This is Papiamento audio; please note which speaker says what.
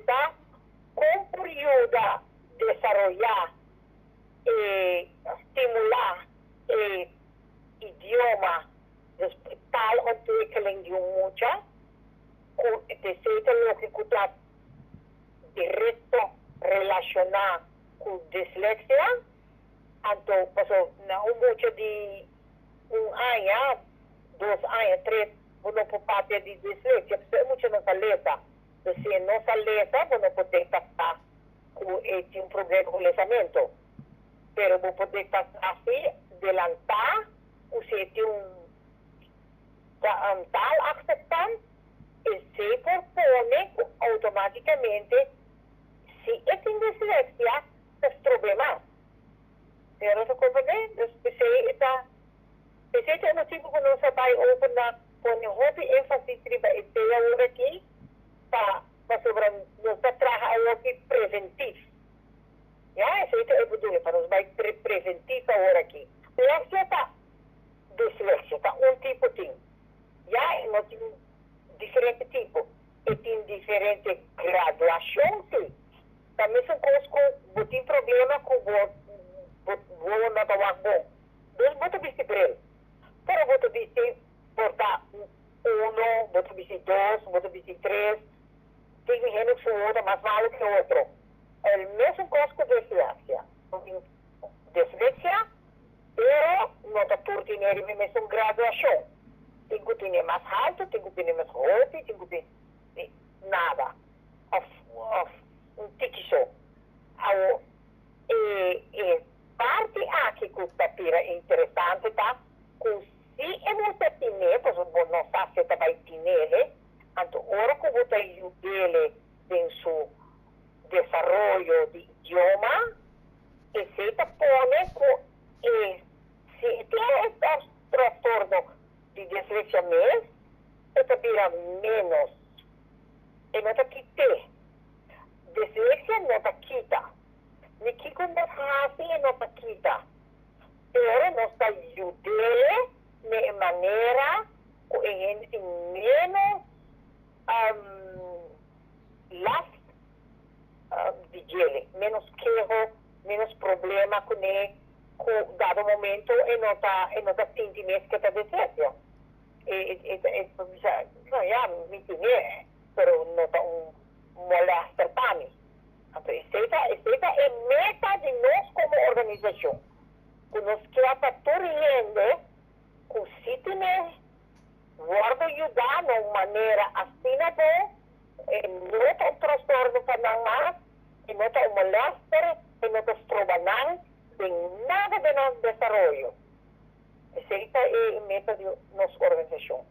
Speaker 1: Ta kon por yuda desaroyá i stimulá e idioma, dus taalontwikkeling di un mucha, ku esei ta loke ku ta direkto relashoná ku disleksia. Anto paso na un mucha di un aña, 2 aña, 3, bo no por papia di disleksia, pasobra e mucha no sa lesa. Dus si no sa lesa, bo no por detektá ku e tin un problema ku lesamentu. Pero bo por detektá si delantá ku si tin un taalachterstand, esei por pone ku outomátikamente si e tin disleksia, ta problema. Pero ta komprondé? Dus esei ta esei ta e motibu ku nos a bai over na pone hopi énfasis riba esei awor aki pa pasobra nos ta traha awor aki preventief. Ja, esei ta e bedoeling, pa nos bai preventief awor aki. Disleksia ta disleksia, ta un tipo tin. Ja, e no tin diferente tipo. E tin diferente graduashon, si. Ta mesun kos ku bo tin problema ku bo no ta wak bon. Dus bo ta bisti bril. Pero bo ta bisti por ta 1, bo ta bisti 2, bo ta bisti 3. Tin hende ku ta mas malu ku otro. E mesun kos ku disleksia. Tin disleksia, pero no ta tur tin e mesun graduashon. Tin ku tin mas altu, tin ku tin mas hopi, tin ku tin nada. Òf un tiki so. Awo, e parti aki ku ta bira interesante ta ku si e mucha tin'é, pasobra bo no sa si ta bai tin'é, anto ora ku bo ta yud'é den su desaroyo di idioma, esei ta pone ku e si tin e trastorno di disleksia mes, e ta bira menos. E no ta kit'é. Disleksia no ta kita. Ni kiko nos hasi e no ta kita. Pero nos ta yud'é na manera ku e hende tin menos last di dje, menos keho, menos problema kuné, ku dado momento e no ta sinti mes ku ta disleksia. E, no, ja, mi tin'é, pero no ta un molester pa mi. Anto, esei ta e meta di nos komo organisashon. Ku nos ke pa tur hende ku si tin'é wòrdu yudá na un manera asina bon, e no ta un trastorno pa nan mas, e no ta un molester, e no ta stroba nan den nada di nan desaroyo. Esei ta e meta di nos organisashon.